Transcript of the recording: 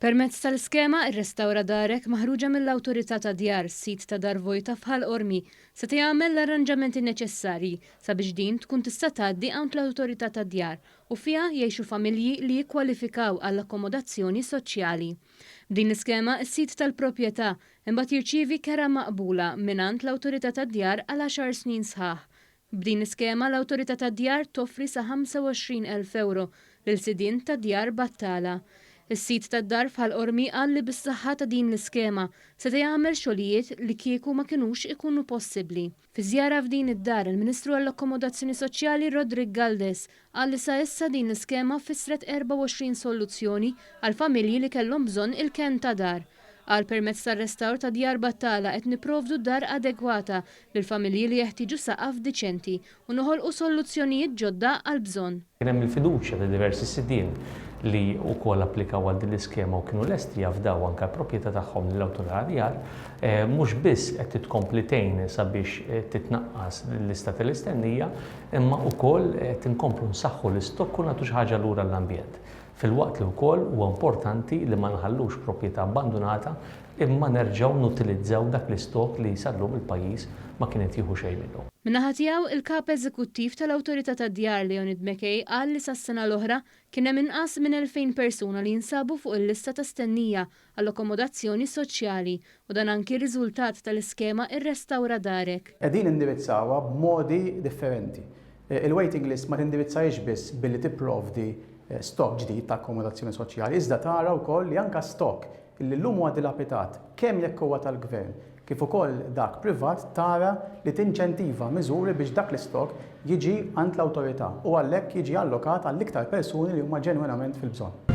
Permezz tal-iskema Irrestawra Darek maħruġa mill-Awtorità tad-Djar, sid ta' dar vojta f'Ħal Qormi seta' jagħmel l-arranġamenti neċessarji sabiex din tkun tista' tgħaddi għand l-Awtorità tad-Djar u fiha jgħixu familji li jikkwalifikaw għall-akkomodazzjoni soċjali. B'din l-iskema s-sid tal-proprjetà imbagħad jirċievi kera maqbula mingħand l-Awtorità tad-Djar għal għaxar snin sħaħ. B'din l-iskema l-Awtorità tad-Djar toffri sa 25,000 ewro lil sidien ta' djar battala. Is-sid tad-dar f'Ħal Qormi qal li bis-saħħa ta' din l-iskema seta' jagħmel xogħlijiet li kieku ma kinux ikunu possibbli. Fi żjara f'din id-dar, il-Ministru għall-Akkomodazzjoni Soċjali Roderick Galdes qal li sa issa din l-iskema fissret 24 soluzzjoni għal familji li kellhom bżonn il-kenn ta' dar. Qal permezz tar-restawr ta' djar battala qed nipprovdu dar adegwata lil familji li jeħtieġu saqaf diċenti u noħolqu solluzzjonijiet ġodda għall-bżonn. Kien hemm il-fiduċja ta' diversi sidien li wkoll applikaw għal din l-iskema u kienu lesti jafdaw anke l-proprjetà tagħhom lill-Awtorità Djar, mhux biss qed titkompli tgħin sabiex titnaqqas l-lista tal-istennija, imma wkoll qed inkomplu nsaħħu l-istokk u nagħtu xi ħaġa lura l-ambjent. Filwaqt li wkoll huwa importanti li ma nħallux proprjetà abbandunata imma nerġgħu nutilizzaw dak l-istokk li sal-lum il-pajjiż ma kien qed jieħu xejn minnu. Min-naħa tiegħu, il-Kap Eżekuttiv tal-Awtorità tad-Djar Leonid McKay qal li sas-sena l-oħra kien hemm inqas minn 2,000 persuna li jinsabu fuq il-lista ta' stennija għall-akkomodazzjoni soċjali u dan anki riżultat tal-iskema Irrestawra Darek. Qegħdin nindirizzawha b'modi differenti. Il-waiting list ma tindirizzahiex biss billi tipprovdi stock ġdid ta' akkomodazzjoni soċjali, iżda tara wkoll li anke stock li llum huwa dilapidat, kemm jekk huwa tal-Gvern kif ukoll dak privat, tara li tinċentiva miżuri biex dak l-istock jiġi għand l-awtorità u għalhekk jiġi allokat għall-iktar persuni li huma ġenwinament fil-bżonn.